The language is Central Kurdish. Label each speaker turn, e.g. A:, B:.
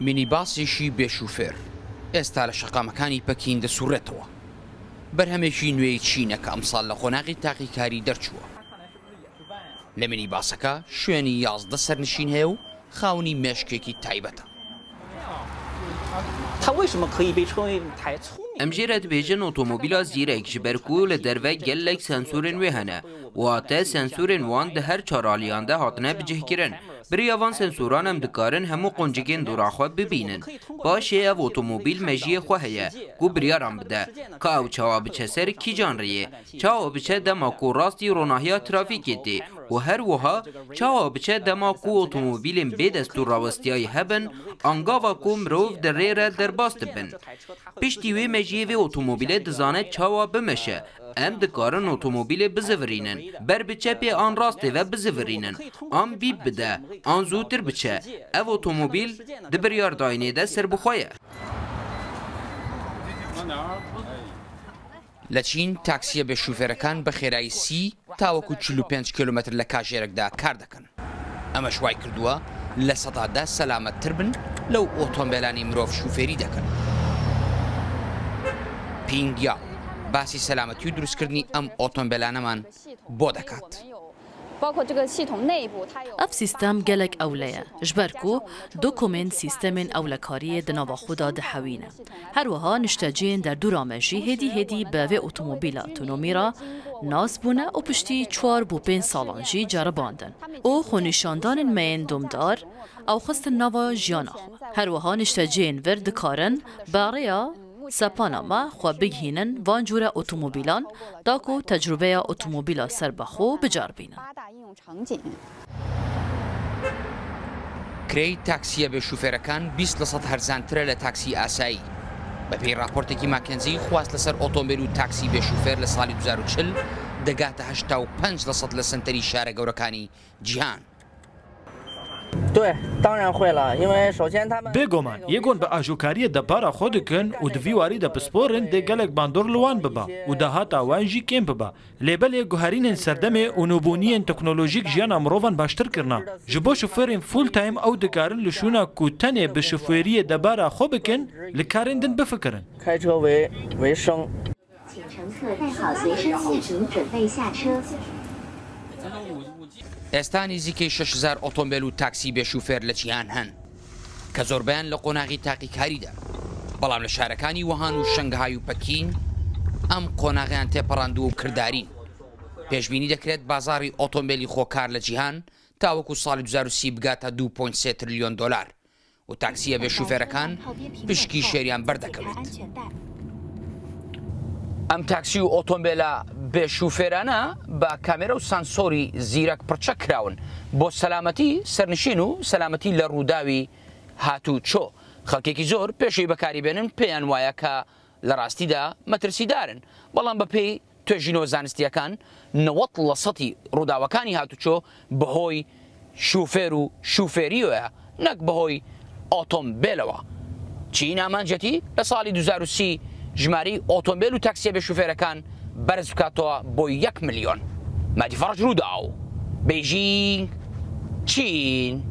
A: مینیباسێکی بێ شوفێر ئێستا لە شەقامەکانی پەکین دەسوڕێتەوە. بەرهەمێکی نوێی چینە کە ئەمساڵ لە قۆناغی تاقیکاری دەرچووە. لە مینیباسەکە شوێنی 11 سەرنشین هەیە و خاوەنی مێشکێکی تایبەتە.
B: Em jê re dibêjin otomobîla zîrek ji ber ku li derve gelek sensorên wê hene. Wate sensorên wan di her çar aliyan de hatine bicihkirin. Bi rêya van sensoran em dikarin hemû quncikên dora xwe bibînin. Paşê ev otomobîl mejiyê xwe heye ku biryaran bide ka ew çawa biçe ser kîjan rêyê, çawa biçe dema ku rastî ronahiya trafîkê tê û her wiha çawa biçe dema ku otomobîlên bê destûr rawestiyayî hebin an gava ku mirov di rê re derbas dibin. Piştî wê mejiyê vê otomobîlê dizane çawa bimeşe. Em dikarin otomobîlê bizivirînin, ber bi çepê an rastê ve bizivirînin, an bîp bide, an zûtir biçe. Ev otomobîl di biryardayînê de serbixwe ye.
A: لە چین تاکسییە بێ شوفێرەکان بە خێرایی 30 تاوەکو 45 کیلۆمەتر لە کاژێرێکدا کار دەکەن. ئەمەش وای کردووە 10% سەلامەتتر بن لەو ئۆتۆمبێلانی مرۆڤ شوفێری دەکەن. پینگ یاو باسی سەلامەتی و دروستکردنی ئەم ئۆتۆمبێلانەمان بۆ دەکات.
C: Ev sîstem gelek ewle ye, ji ber ku du komên sîstemên ewlekariyê di nava xwe de dihewîne. Her wiha niştecihên derdora me jî hêdî hêdî bi vê otomobîla otonomî re nas bûne û piştî çar bo pênc salan jî ceribandin û xwenîşandanên me yên domdar ew xistin nava jiyana xwe. Her wiha niştecihên vir dikarin bi rêya sepana me xwe bigihînin van cûre otomobîlan da ku tecrûbeya otomobîla serbixwe biceribînin.
A: کرێی تاکسییە بێ شوفێرەکان 20% هەرزانترە لە تاکسی ئاسایی. بەپێی راپۆرتێکی ماکنزی خواست لەسەر ئۆتۆمبیل و تاکسی بێ شوفێر لە ساڵی 2040 دەگاتە 85% لە سەنتەری شارە گەورەکانی جیهان.
D: Bêguman yê gon bi ajokariyê debara xwe dikin û di vî warî de pisporin dê gelek bandor li wan bibe û dahata wan jî kêm bibe. Lêbelê guherînên serdemê û nûbûniyên teknolojîk jiyana mirovan baştir kirina. Ji bo şofêrên full time ew dikarin li şûna ku tenê bi şofêriyê debara xwe bikin li karên din bifikirin.
A: ئێستا نزیکەی 6000 ئۆتۆمبیل و تاکسی بێ شوفێر لە جیهان هەن کە زۆربەیان لە قۆناغی تاقیکاریدا، بەڵام لە شارەکانی وهان و شەنگهای و پەکین ئەم قۆناغیان تێپەڕاندووە و کردارین. پێشبینی دەکرێت بازاری ئۆتۆمبیلی خۆکار لە جیهان تاوەکو ساڵی 2030 بگاتە 2.3 تریلیۆن دلار و تاکسیە بێ شوفێرەکان پشکی شێریان بەردەکەوێت. ئەم تاکسی و ئۆتۆمبیلە بێ شوفێرانە بە کامێرە و سانسۆری زیرەک پڕچەک کراون بۆ سەلامەتی سەرنشین و سەلامەتی لە ڕووداوی هاتوچۆ. خەڵکێکی زۆر پێشەوەی بەکاری بێنن پێیان وایە کە لە ڕاستیدا مەترسیدارن، بەڵام بەپێی توێژینەوە زانستیەکان 90% ڕووداوەکانی هاتوچۆ بەهۆی شوفێر و شوفێریەوەیە نەک بەهۆی ئۆتۆمبیلەوە. چین ئامانجەتی لە ساڵی 2030 ژمارەی ئۆتۆمبیل و تاکسیە بێ شوفێرەکان بەرز بکاتەوە بۆ 1 ملیۆن. مادی فەڕج، ڕووداو، بێژینگ، چین.